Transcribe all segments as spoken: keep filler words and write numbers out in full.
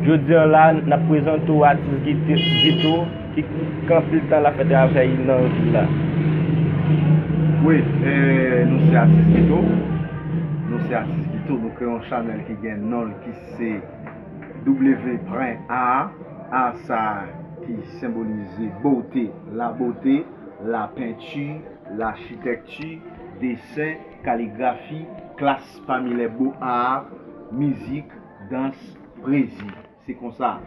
Jodi a la, n ap prezante w atis Guito, Guito, ki gen anpil tan l ap fè travay nan vil la. Wi, eh, nou se atis Guito. Nou se atis Guito. Nou kreye yon chanèl ki gen non l ki se W pwen A. A sa ki senbolize bote, la beauté, la peinture, l'architecture, desen, kaligrafi, klas pami les beaux arts, mizik, dans, pwezi. Se konsa.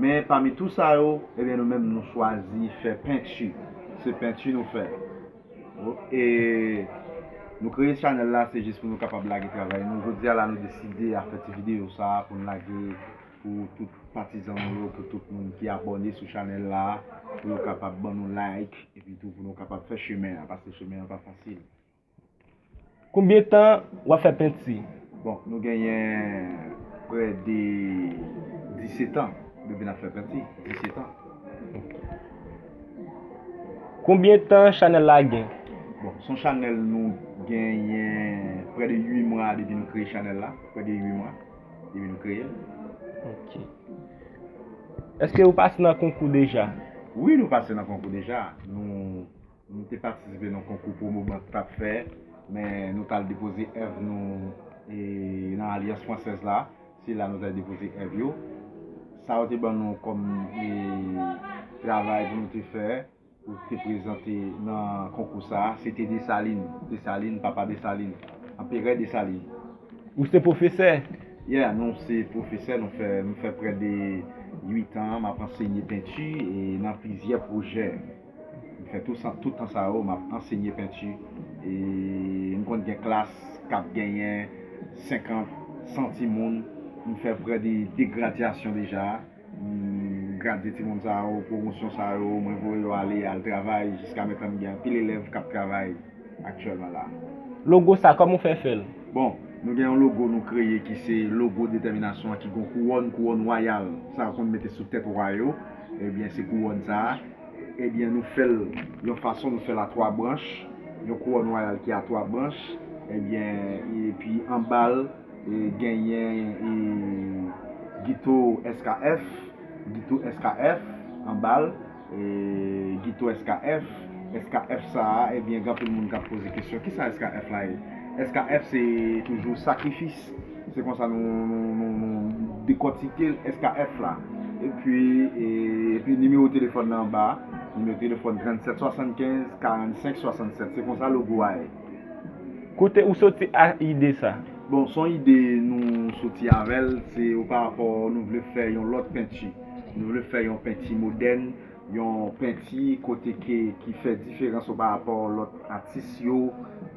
Men pami tou sa yo, ebyen nou menm nou chwazi fè penti. Se penti nou fè. E nou kreye chanèl la, se jis pou nou kapab lage travay nou. Jodi a la, nou deside a fè ti videyo sa a pou n lage pou tout patizan nou yo, pou tout moun ki abòne sou chanèl la, pou yo kapab ban nou like, epi tou pou nou kapab fè chemen an, paske chemen an pa fasil. Konbyen tan w ap fè penti? Bon, nou genyen prè de disèt an depi n ap fè penti. Disèt an. Konbyen tan chanèl la gen? Bon, se yon chanèl nou genyen prè de uit mwa depi nou kreye chanèl la. Prè de uit mwa depi nou kreye l. Ok. Èske ou pase nan konkou deja? Wi, nou pase nan konkou deja. Nou, nou te patisipe nan konkou Promobank t ap fè, men nou t al depoze èv nou e, nan Alyans Fransèz la. Se la nou t al depoze èv yo. Sa yo te ban nou kòm e, travay pou nou te fè, pou te prezante nan konkou sa a, se te Desalin. Desalin, papa Desalin. Anperè Desalin. Ou se pwofesè? Yeah, nou se pwofesè, nou fè, nou fè prè de uit an, m ap ansenye penti e nan plizyè pwojè. M fè tout sa, tout tan sa yo, m ap ansenye penti. E m konn gen klas k ap genyen senkant, san timoun. M fè prè de de gradyasyon deja. M gradye timoun sa yo, pwomosyon sa yo, mwen voye yo ale, al travay. Jiska mentnan, m gen anpil elèv k ap travay aktyèlman la. Logo sa, kòman w fè fè l? Bon, nou gen yon logo nou kreye ki se logo detèminasyon an, ki gen yon kouwòn, kouwòn wayal. Sa yo konn mete sou tèt wa yo. Ebyen, se kouwòn sa a. Ebyen, nou fè l yon fason, nou fè l a twa branch. Yon kouwòn wayal ki a twa branch. Ebyen, epi anba l, e, genyen e, Guito S K F, Guito S K F anba l, e, Guito S K F. S K F sa a, ebyen, gen anpil moun k ap poze kesyon, kisa S K F la ye? S K F se toujou sakrifis. Se konsa nou, nou, nou, nou dekòtike S K F la. Epi, e, epi nimewo telefòn nan anba, nimewo telefòn trannsèt swasannkenz karannsenk swasannsèt. Se konsa logo a ye. Kote ou soti ak ide sa? Bon, se yon ide nou soti avè l, se oparapò nou vle fè yon lòt penti. Nou vle fè yon penti modèn, yon penti kote ke, ki fè diferans oparapò lòt atis yo,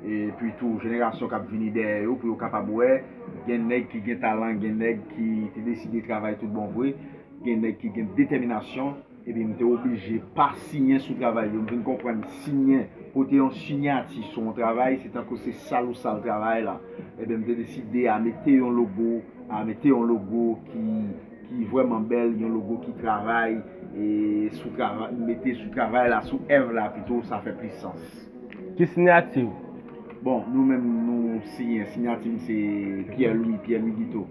epi tou jenerasyon k ap vini dèyè yo, pou yo kapab wè, gen nèg ki gen talan, gen nèg ki te deside travay tout bon vre, gen nèg ki gen detèminasyon, epi m te oblije pa siyen sou travay yo. M vin konprann siyen, pote yon siyati sou yon travay, se tankou se sal ou sal travay la. Ebyen, m te deside a mete yon logo, a mete yon logo ki, ki vrèman bèl, yon logo ki travay, e sou travay, mete sou travay la, sou èv la pito, sa fè plis sans. Ki siyati w? Bon, nou menm nou siyen, siyati m se Pierre Louis, Pierre Louis Guito.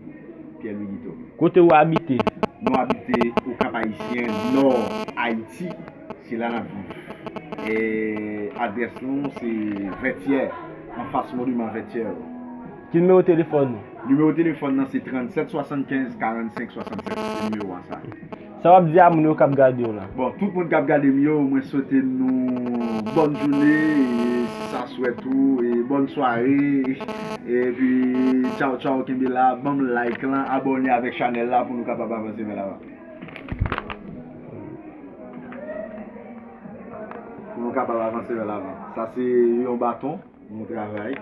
Pierre Louis Guito. Kote ou abite? Nou abite Okap Ayisyen, Nò Ayiti. Se la n ap viv. E adrès nou se Vètyè, anfas moniman Vètyè. Ki nimewo telefòn ou? Nimewo telefòn nan se trannsèt swasannkenz karannsenk swasannsenk. Se nimewo a sa. Sa w ap di a moun yo k ap gade w la? Bon, tout moun k ap gade m yo, mwen swete nou bòn jounen, e sa swèt ou, e bòn sware. Epi, tchaw, tchaw, kenbe la, ban m like lan, abòne avèk chanèl la pou nou kapab avanse vè lavan. Pou nou kapab avanse vè lavan. Sa se yon baton, nou travay.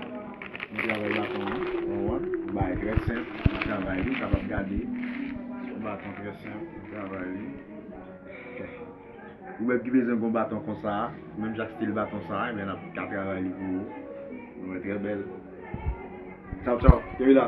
Nou travay baton an, ou konprann? Yon bagay trè senp, nou travay li, ou kapab gade. Se yon baton trè senp, nou travay li. Ou menm ki bezwen gon baton konsa, menm jan stil baton sa, ebyen n ap ka travay li pou ou. Nou wè trè bèl. Tchaw, tchaw. Kenbe la.